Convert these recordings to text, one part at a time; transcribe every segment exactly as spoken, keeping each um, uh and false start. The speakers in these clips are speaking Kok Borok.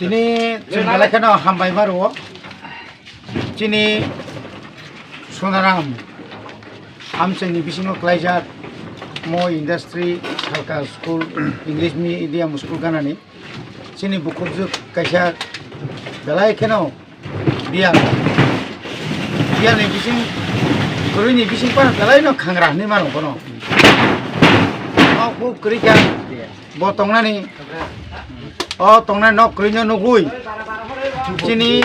Tini chwng belai kheno hambai ma rwo. Chini Sonaram amchaini bisingo klaijak mo industry, Salka school, English medium school ganani. Chini bukhukjwk kaisa belai kheno biyal. Biyalni bising, kwrwini bising phano belaino khangra hinwi mano bono. Nok huk kwrwi kha. Bo tongnani, o tongnai nok kwrwino nugwi chini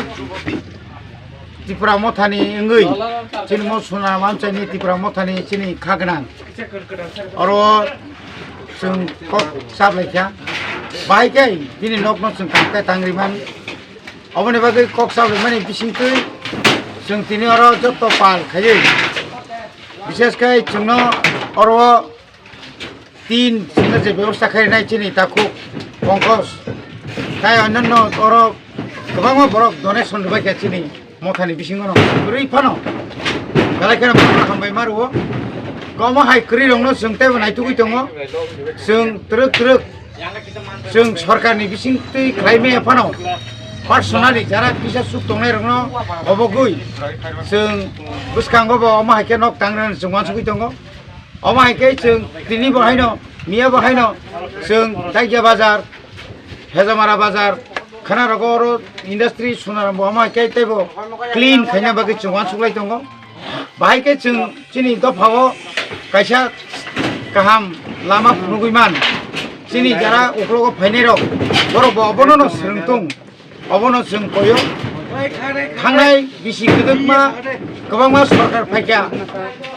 Tipra Mothani wngwi, chini mo Sonaram amchaini Tipra Mothani chini kha gwnang. Oro chwng kok chaplaikha. Bahai khe bini nokno chwng tangkhe tangriman. Oboni bagwi kok chaplaimani bisingtwi chwng tini oro jotto pal khaiwi. Bishesh khe chwngno oro tin sino je bebosta khainai chini takhuk Pankaj, tai onno oro kwbangma borok donation rwbaikha chini mothani bisingo no kwrwi phano belai kheno borokno hambai ma rwo. Komo hai kwrwi rokno chwng teibo naitugwi tongo, chwng twrwk twrwk chwng sorkarni bisingtwi khlai maya phano personally jara kisa suk tongnai rokno obogwi chwng bwskango bo omo hai khe nok tangrani chwng uansugwi tongo. Omo hai khe chwng tini bo haino, miya bo haino chwng Daigya bazar, Hejamara bazar, khana rogo oro industry Sonaram bo omo hai khe teibo clean khaina bagwi chwng uansuk lai tongo. Bahai khe chwng chini dopha o kaisa kaham lama phunugwi man. Chini jara uklogo phainai rok, borok bo obono no swrwng tong. Obono chwng koyo. Thangnai bisi kwdwkma kwbangma sorkar phaikha,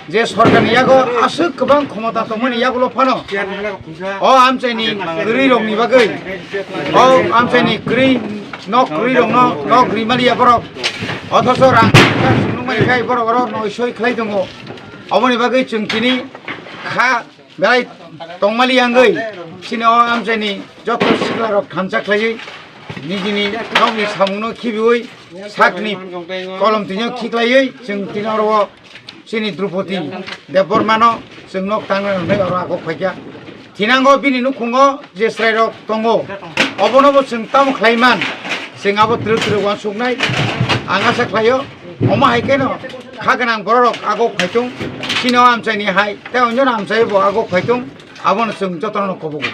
je sorkarni yago aswk kwbang khomota tongmani yagulo phano o amchaini kwrwi rokni bagwi, o amchaini kwrwi nok kwrwi rokno nok rimaliya borok, othocho rang nukmani khai borok oro noisoi khlai tongo. Oboni bagwi chwng tini kha belai tongmali yangwi chini o amchaini joto sikla rok thansa khlaiwi nijini nokni samungno khibiwi sakni kolom twino khiklaiwi chwng tini oro o chini Drupadi Debbarmano chwng nok tangna hwnwi oro agok phaikha. Thinango bini nukhungo je chwrairok tongo, obonobo chwng tamo khlaiman, chwng abo twrwk twrwk uansuknai ang asa khlaio. Omo hai kheno kha gwnang bororok agok phaitung, chini o amchaini hai tei onyono amchai bo agok phaitung, abono chwng jotono kobogo.